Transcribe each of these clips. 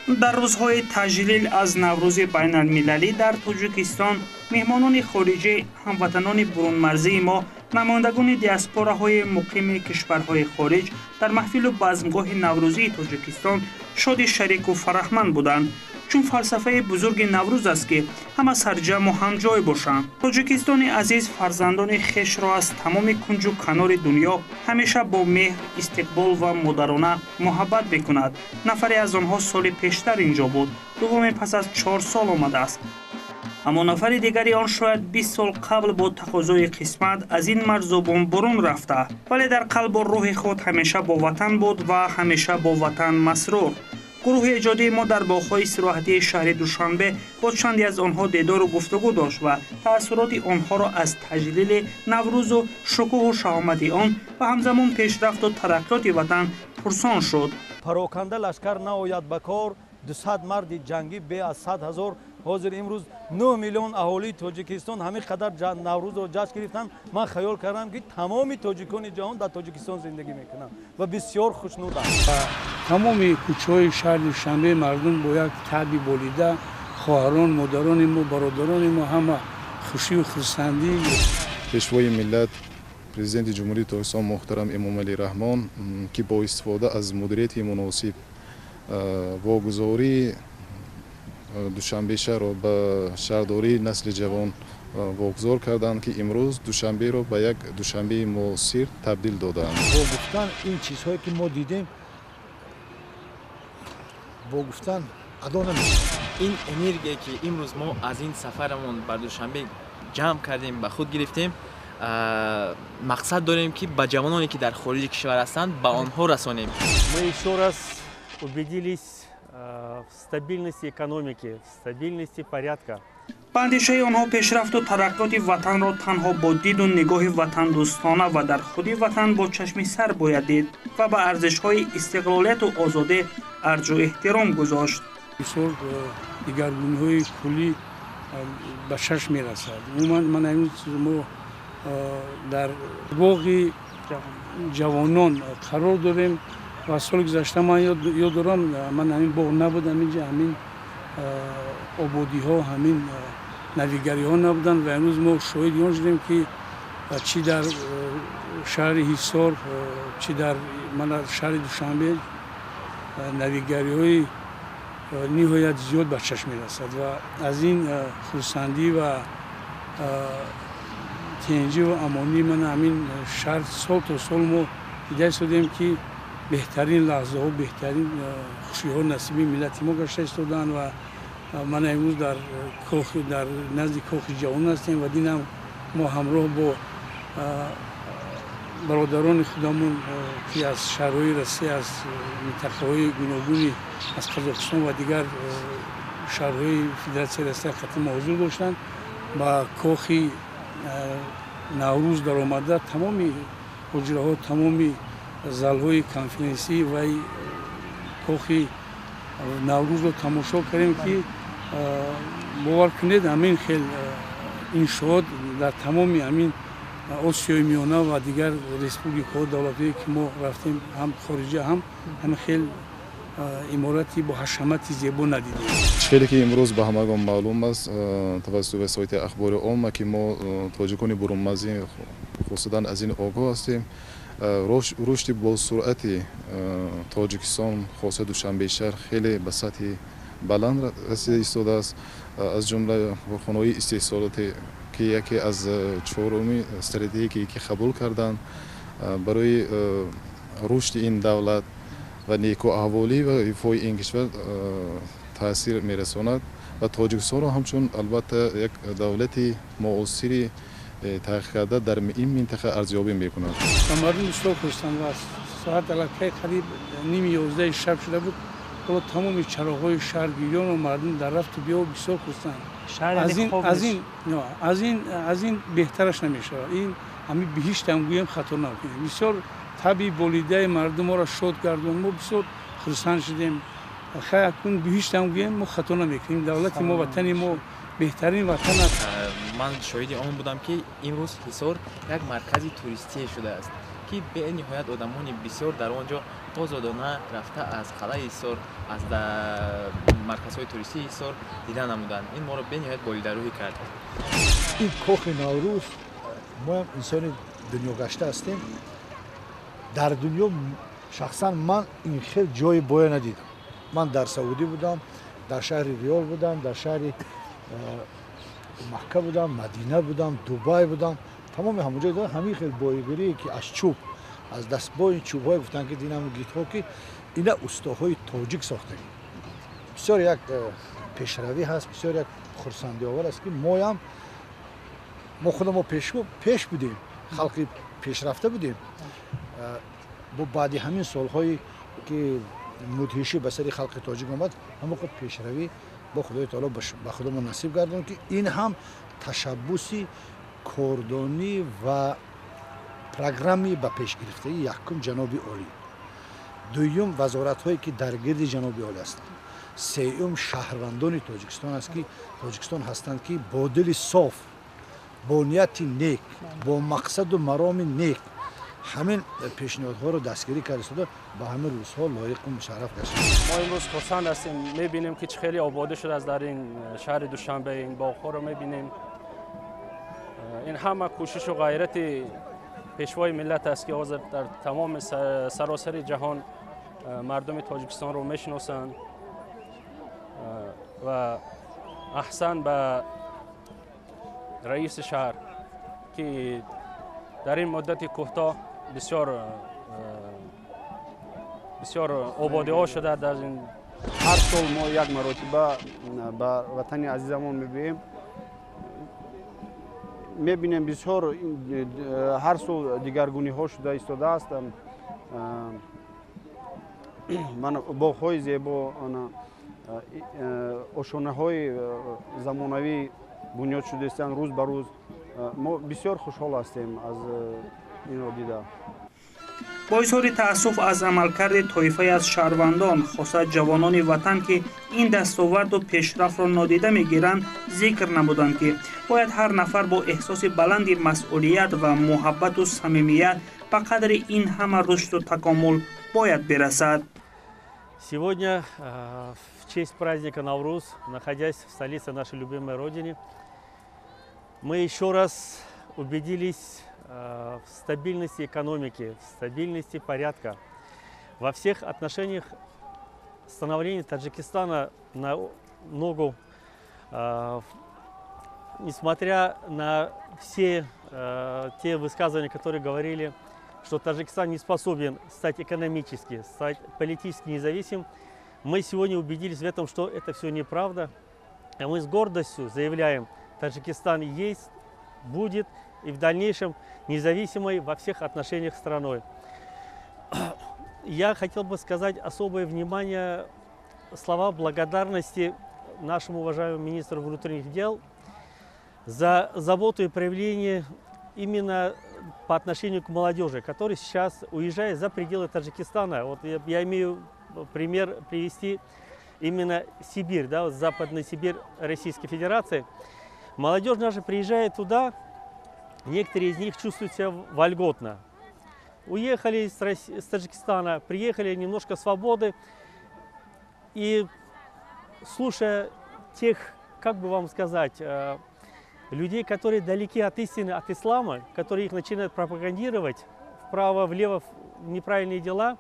Дар рӯзҳои таҷлил аз Наврӯзи байналмилалӣ дар Тоҷикистон меҳмонони хориҷӣ, ҳамватанони бурунмарзии мо, намояндагони диаспораҳои муқими кишварҳои хориҷ дар маҳфилу базмгоҳи наврӯзии Тоҷикистон шоди шарику фараҳманд буданд. Чун фалсафаи бузурги Наврӯз аст, ки ҳама сарҷамъу ҳамҷой бошанд. Тоҷикистони азиз фарзандони хешро аз тамоми кунҷу канори дунё ҳамеша бо меҳр, истиқбол ва модарона муҳаббат мекунад. Нафаре аз онҳо соли пештар инҷо буд, дуввуме пас аз 4 сол омадааст, аммо нафари дигари он шояд 20 сол қабл бо тақозои қисмат аз ин марзубон бурун рафта, вале дар қалбу рӯҳи худ ҳамеша бо ватан буд ва ҳамеша бо ватан масрур. Гурӯҳи эҷодии мо дар боғҳои истироҳатии шаҳри Душанбе бо чанде аз онҳо дидору гуфтугӯ дошт ва таассуроти онҳоро аз таҷлили Наврӯзу шукӯҳу шаҳомати он ва ҳамзамон пешрафту тараққиёти ватан пурсон шуд. Пароканда лашкар наояд ба кор, 200 марди ҷангӣ бе аз 100 000. Ҳозир имрӯз 9 миллион аҳолии Тоҷикистон ҳамин қадар Наврӯзро ҷашн гирифтанд. Ман хаёл кардам, ки тамоми тоҷикони ҷаҳон дар Тоҷикистон зиндагӣ мекунанд ва бисёр хушнудам. Тамоми кӯчаҳои шаҳри Душанбе мардум бо як таъби болида, хоҳарон, модарони мо, бародарони мо, ҳама хушию хурсандӣ. Пешвои миллат, Президенти Ҷумҳурии Тоҷикистон муҳтарам Эмомалӣ Раҳмон, ки бо истифода аз мудирияти муносиб вогузории Душанбешаҳрро ба шаҳрдории насли ҷавон вогузор карданд, ки имрӯз Душанберо ба як Душанбеи муосир табдил додаанд. Бо гуфтан ин чизҳое, ки мо дидем, бо гуфтан адо намешавад. Ин энергия, ки имрӯз мо аз ин сафарамон бар Душанбе ҷамъ кардем, ба худ гирифтем, мақсад дорем, ки ба ҷавононе, ки дар хориҷи кишвар ҳастанд, ба онҳо расонем. Мы еще раз убедились в стабильности экономики, в стабильности порядка. Ба андешаи онҳо, пешрафту тараққиёти ватанро танҳо бо диду нигоҳи ватандӯстона ва дар худи ватан бо чашми сар бояд дид ва ба арзишҳои истиқлолияту озодӣ арҷу эҳтиром гузошт. Бисёр дигаргуниҳои куллӣ ба чашм мерасад. Умуман, ман имрӯз мо дар боғи ҷавонон қарор дорем ва соли гузашта ман ёд дорам, ман ҳамин боғ набудам, инҷа ҳамин ободиҳо, ҳамин навигариҳо набуданд ва имрӯз мо шоҳиди он шудем, ки чӣ дар шаҳри Ҳисор, чӣ дар мана шаҳри Душанбе навигариҳои ниҳоят зиёд ба чашм мерасад ва аз ин хурсандӣ ва тинҷӣ ва амонии мана ҳамин шаҳр сол то сол мо дида истодем, ки беҳтарин лаҳзаҳо, беҳтарин хушиҳо насиби миллати мо гашта истодаанд. Ва мана имрӯз дар кохи, дар назди кохи ҷавон ҳастем ва динам мо ҳамроҳ бо бародарони худамон, ки аз шаҳрҳои Россия, аз минтақаҳои гуногуни, аз Қазоқистон ва дигар шаҳрҳои Федератсияи Россия қатъи мо ҳузур доштанд, ба кохи Наврӯз даромада, тамоми ҳуҷраҳо, тамоми залҳои конференсӣ ва кохи Наврӯзро тамошо кардем, ки бовар кунед, ҳамин хел иншоот дар тамоми ҳамин Осиёи Миёна ва дигар республикаҳо, давлатҳое, ки мо рафтем, ҳам хориҷа, ҳам ҳамин хел иморати бо ҳашамати зебо надидем. Хеле ки имрӯз ба ҳамагон маълум аст тавассути васоити ахбори омма, ки мо, тоҷикони бурунмарзӣ, хусусан аз ин огоҳ ҳастем. Рушди босуръати Тоҷикистон, хоса Душанбеи шаҳр, хеле ба сатҳи баланд расида истодааст, аз ҷумла корхонаҳои истеҳсолоте, ки яке аз чоруми стратегие, ки қабул карданд барои рушди ин давлат ва некуаҳволӣ ва рифоҳи ин кишвар таъсир мерасонад ва Тоҷикистонро ҳамчун, албатта, як давлати муосири таҳқиқ карда дар ин минтақа арзёбӣ мекунад. Ва мардум бисёр хурсанд ва соат аллакай қариб 10:30 шаб шуда буд. Ҳоло тамоми чароғҳои шаҳр гирён ва мардум дар рафту биё бисёр хурсанд. Аз ин беҳтараш намешавад. Ин ҳамин биҳиштам гӯем, хато накунем. Бисёр табъи болидаи мардум моро шод гардон, мо бисёр хурсанд шудем. Хай, акнун биҳиштам гӯем, мо хато намекунем. Давлати мо, ватани мо беҳтарин ватан аст. Ман шоҳиди он будам, ки имрӯз Ҳисор як маркази туристие шудааст. Ки бениҳоят одамони бисёр дар он ҷо озодона рафта аз қалъаи Ҳисор, аз марказҳои туристии Ҳисор дида намуданд. Ин моро бениҳоят болидарӯҳӣ кард. Ин кохи Наврӯз, моам инсони дунёгашта ҳастем, дар дунё шахсан ман ин хел ҷои боя надидам. Ман дар Саудӣ будам, дар шаҳри Риёд будам, дар шаҳри Макка будам, Мадина будам, Дубай будам, тамоми ҳамонҷо ҳамин хел боигарие, ки аз чӯб, аз дастбои чӯбҳое гуфтанд, ки динам гитҳо, ки ина устоҳои тоҷик сохтагӣ. Бисёр як пешравӣ ҳаст, бисёр як хурсандиовар аст, ки моям мо худамо пеш будем, халқи пешрафта будем. Бо баъди ҳамин солҳое, ки мудҳишӣ ба сари халқи тоҷик омад, ҳамон худ пешравӣ бо Худои таоло ба худамон насиб гардон, ки ин ҳам ташаббуси кордонӣ ва программи ба пешгирифтаи якум ҷаноби олӣ, дуюм вазоратҳое, ки дар гирди ҷаноби олӣ ҳастанд, сеюм шаҳрвандони Тоҷикистон аст, ки Тоҷикистон ҳастанд, ки бо дили соф, бо нияти нек, бо мақсаду мароми нек ҳамин пешниҳодҳоро дастгирӣ карда истода, ба ҳамин рӯзҳо лоиқу мушарраф гаштанд. Мо имрӯз хурсанд ҳастем, мебинем, ки чӣ хеле ободӣ шудааст дар ин шаҳри Душанбе. Ин боғҳоро мебинем, ин ҳама кӯшишу ғайрати пешвои миллат аст, ки ҳозир дар тамоми саросари ҷаҳон мардуми Тоҷикистонро мешиносанд. Ва аҳсан ба раиси шаҳр, ки дар ин муддати кӯтоҳ бисёр бисёр ободиҳо шуда дар ин. Ҳар сол мо як маротиба ба ватани азизамон мебием, мебинем, бисёр ҳар сол дигаргуниҳо шуда истодааст. Боғҳои зебо, ошонаҳои замонавӣ бунёд шуда истанд рӯз ба рӯз. Мо бисёр хушҳол ҳастем аз инро дида. Бо изҳори таассуф аз амалкарди тоифае аз шаҳрвандон, хоса ҷавонони ватан, ки ин дастоварду пешрафтро нодида мегиранд, зикр намуданд, ки бояд ҳар нафар бо эҳсоси баланди масъулият ва муҳаббату самимият ба қадри ин ҳама рушду такомул бояд бирасад. Сегодня, в честь праздника Навруз, находясь в столице нашей любимой Родины, мы еще раз убедились в стабильности экономики, в стабильности порядка. Во всех отношениях становления Таджикистана на ногу, несмотря на все те высказывания, которые говорили, что Таджикистан не способен стать экономически, стать политически независим, мы сегодня убедились в этом, что это все неправда. И мы с гордостью заявляем: Таджикистан есть, будет и в дальнейшем независимой во всех отношениях страной. Я хотел бы сказать особое внимание, слова благодарности нашему уважаемому министру внутренних дел за заботу и проявление именно по отношению к молодежи, которая сейчас уезжает за пределы Таджикистана. Вот я имею пример привести именно Сибирь, да, вот Западный Сибирь Российской Федерации. Молодежь наша приезжает туда, некоторые из них чувствуют себя вольготно. Уехали с Таджикистана, приехали, немножко свободы, и, слушая тех, как бы вам сказать, людей, которые далеки от истины, от ислама, которые их начинают пропагандировать вправо, влево, в неправильные дела,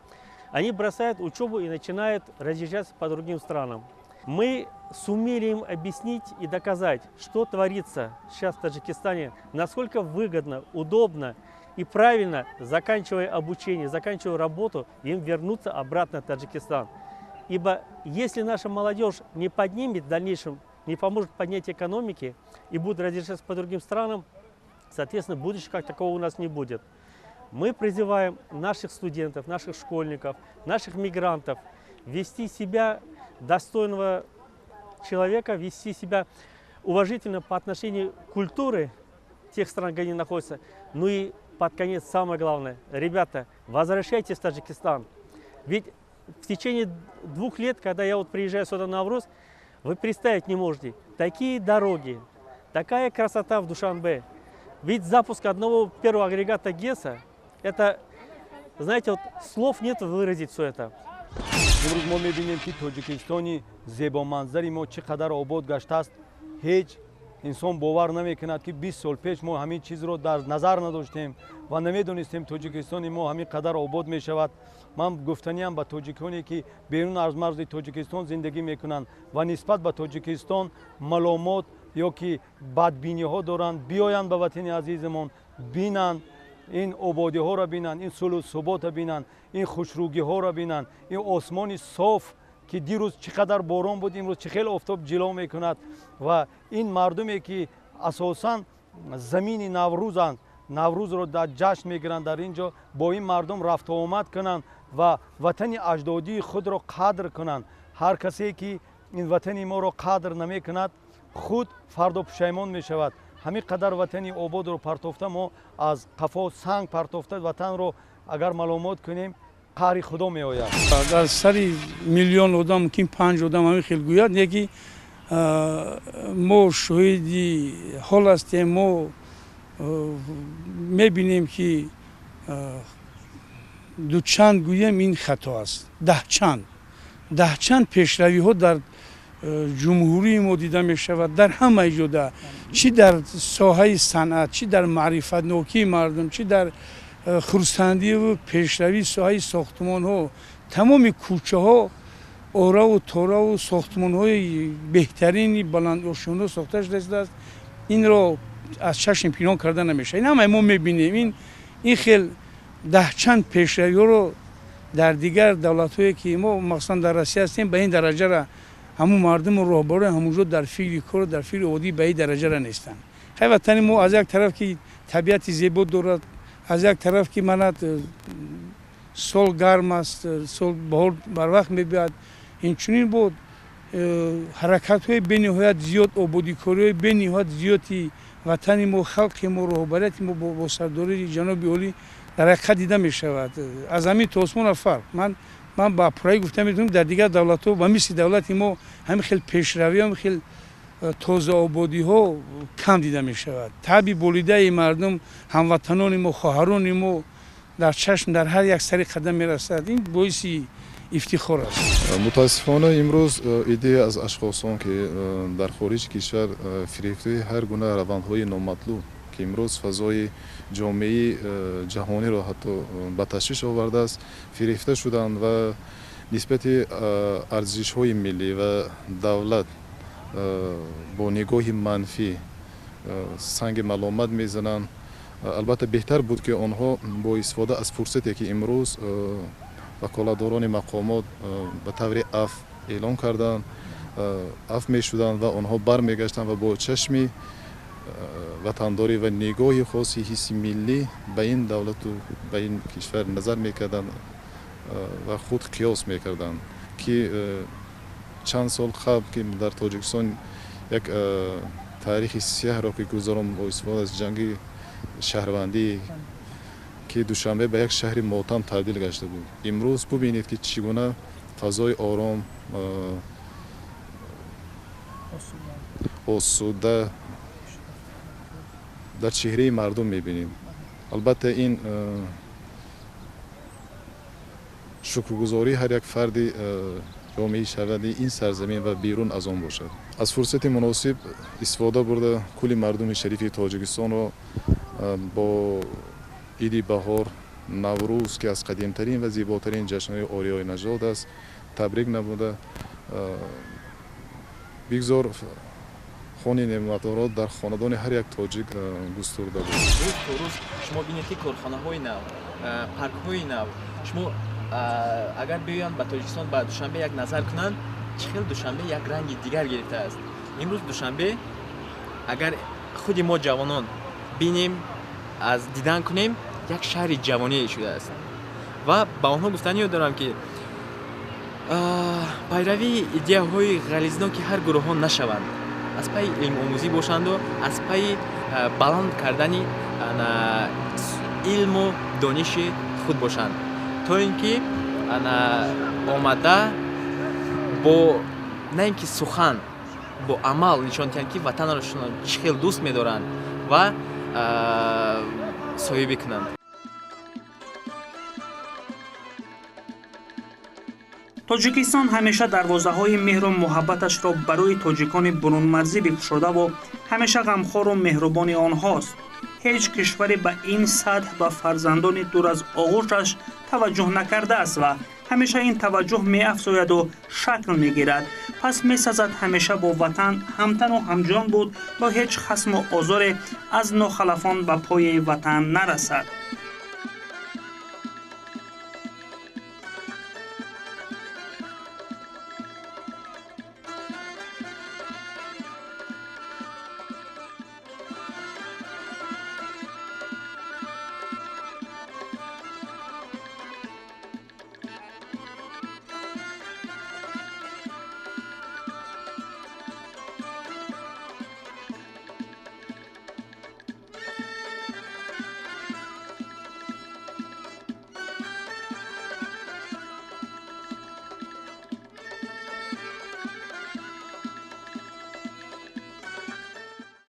они бросают учебу и начинают разъезжаться по другим странам. Мы сумели им объяснить и доказать, что творится сейчас в Таджикистане, насколько выгодно, удобно и правильно, заканчивая обучение, заканчивая работу, им вернуться обратно в Таджикистан. Ибо если наша молодежь не поднимет в дальнейшем, не поможет поднять экономики и будет разъезжаться по другим странам, соответственно, будущего как такого у нас не будет. Мы призываем наших студентов, наших школьников, наших мигрантов вести себя достойного человека, вести себя уважительно по отношению к культуре тех стран, где они находятся. Ну и под конец самое главное, ребята, возвращайтесь в Таджикистан. Ведь в течение 2 лет, когда я вот приезжаю сюда на Навруз, вы представить не можете, такие дороги, такая красота в Душанбе. Ведь запуск одного первого агрегата ГЭСа – это Знаете, вот слов нет выразить все это. Имрӯз мо мебинем, ки Тоҷикистони зебоманзари мо чӣ қадар обод гаштааст. Ҳеҷ инсон бовар намекунад, ки 20 сол пеш мо ҳамин чизро дар назар надоштем ва намедонистем, Тоҷикистони мо ҳамин қадар обод мешавад. Ман гуфтаниам ба тоҷиконе, ки берун аз марзи Тоҷикистон зиндагӣ мекунанд ва нисбат ба Тоҷикистон маломот ё ки бадбиниҳо доранд, биёянд ба ватани азизамон, бинанд, ин ободиҳоро бинанд, ин сулҳу суботро бинанд, ин хушрӯгиҳоро бинанд, ин осмони соф, ки дирӯз чӣ қадар борон буд, имрӯз чӣ хел офтоб ҷило мекунад, ва ин мардуме, ки асосан замини Наврӯзанд, Наврӯзро дар ҷашн мегиранд, дар ин ҷо бо ин мардум рафтуомад кунанд ва ватани аҷдодии худро қадр кунанд. Ҳар касе, ки ин ватани моро қадр намекунад, худ фардо пушаймон мешавад. Ҳамин қадар ватани ободро партофта, мо аз қафо санг партофта, ватанро агар маломот кунем, қаҳри Худо меояд. Дар сари миллион одам мумкин панҷ одам ҳамин хел гӯяд, леки мо шоҳиди ҳол ҳастем. Мо мебинем, ки дучанд гӯем, ин хато аст, даҳчанд, даҳчанд пешравиҳо дар ҷумҳурии мо дида мешавад дар ҳамаи ҷода, чӣ дар соҳаи санъат, чӣ дар маърифатнокии мардум, чӣ дар хурсандиву пешравии соҳаи сохтмонҳо. Тамоми кӯчаҳо ораву тораву сохтмонҳои беҳтарини баландошёнҳо сохта шудааст. Инро аз чашм пинҳон карда намешавад, ин ҳамаи мо мебинем. Ин хел даҳчанд пешравиҳоро дар дигар давлатҳое, ки мо махсусан дар Россия ҳастем, ба ин дараҷара ҳамун мардуму роҳбарои ҳамунҷо дар фикри кор, дар фикри оддӣ ба ин дараҷара нестанд. Хай, ватани мо аз як тараф, ки табиати зебо дорад, аз як тараф, ки манат сол гарм аст, сол баҳор барвақт мебиёяд, инчунин буд ҳаракатҳои бениҳоят зиёд, ободикориҳои бениҳоят зиёди ватани мо, халқи мо, роҳбарияти мо бо сардории ҷаноби олӣ дар ҳақиқат дида мешавад. Аз замин то осмона фарқ. Ман ба пурраӣ гуфта метавонам, дар дигар давлатҳо ба мисли давлати мо ҳамин хел пешравӣ, ҳамин хел тозаободиҳо кам дида мешавад. Табъи болидаи мардум, ҳамватанони мо, хоҳарони мо дар чашм, дар ҳар як сари қадам мерасад. Ин боиси ифтихор аст. Мутаассифона, имрӯз иддае аз ашхосон, ки дар хориҷи кишвар фирефтаи ҳар гуна равандҳои номатлуб, ки имрӯз фазои ҷомеаи ҷаҳониро ҳатто ба ташвиш овардааст, фирефта шуданд ва нисбати арзишҳои миллӣ ва давлат бо нигоҳи манфӣ санги маломат мезананд. Албатта, беҳтар буд, ки онҳо бо истифода аз фурсате, ки имрӯз ваколатдорони мақомот ба таври афв эълон карданд, афв мешуданд ва онҳо бармегаштанд ва бо чашми ватандорӣ ва нигоҳи хоси ҳисси миллӣ ба ин давлату ба ин кишвар назар мекарданд ва худ қиёс мекарданд, ки чанд сол қабл, ки дар Тоҷикистон як таърихи сиёҳро ки гузарон бо истифода аз ҷанги шаҳрвандӣ, ки Душанбе ба як шаҳри мотам табдил гашта буд, имрӯз бубинед, ки чӣ гуна фазои ором, осуда дар чеҳраи мардум мебинем. Албатта, ин шукргузории ҳар як фарди ҷомеаи шаҳрвандии ин сарзамин ва берун аз он бошад. Аз фурсати муносиб истифода бурда, кулли мардуми шарифи Тоҷикистонро бо иди баҳор, Наврӯз, ки аз қадимтарин ва зеботарин ҷашнҳои ориёи нажод аст, табрик намуда, бигзор хони неъматворот дар хонадони ҳар як тоҷик густурда бошад. Рӯз то рӯз шумо бинед, ки корхонаҳои нав, паркҳои нав, шумо агар биёянд ба Тоҷикистон, ба Душанбе як назар кунанд, чӣ хел Душанбе як ранги дигар гирифтааст. Имрӯз Душанбе, агар худи мо ҷавонон бинем, аз дидан кунем, як шаҳри ҷавоние шудааст. Ва ба онҳо гуфтаниё дорам, ки пайравии идеяҳои ғализноки ҳар гурӯҳҳо нашаванд, аз пайи илмомӯзӣ бошанду аз пайи баланд кардани илму дониши худ бошанд, то ин ки омада бо на ин ки сухан, бо амал нишон диҳанд, ки ватанро чӣ хел дӯст медоранд ва соҳибӣ кунанд. Тоҷикистон ҳамеша дарвозаҳои меҳру муҳаббаташро барои тоҷикони бурунмарзӣ бикушодаву ҳамеша ғамхору меҳрубони онҳост. Ҳеҷ кишваре ба ин сатҳ ба фарзандони дур аз оғӯшаш таваҷҷӯҳ накардааст ва ҳамеша ин таваҷҷӯҳ меафзояду шакл мегирад. Пас месазад ҳамеша бо ватан ҳамтану ҳамҷон буд, то ҳеҷ хасму озоре аз нохалафон ба пои ватан нарасад.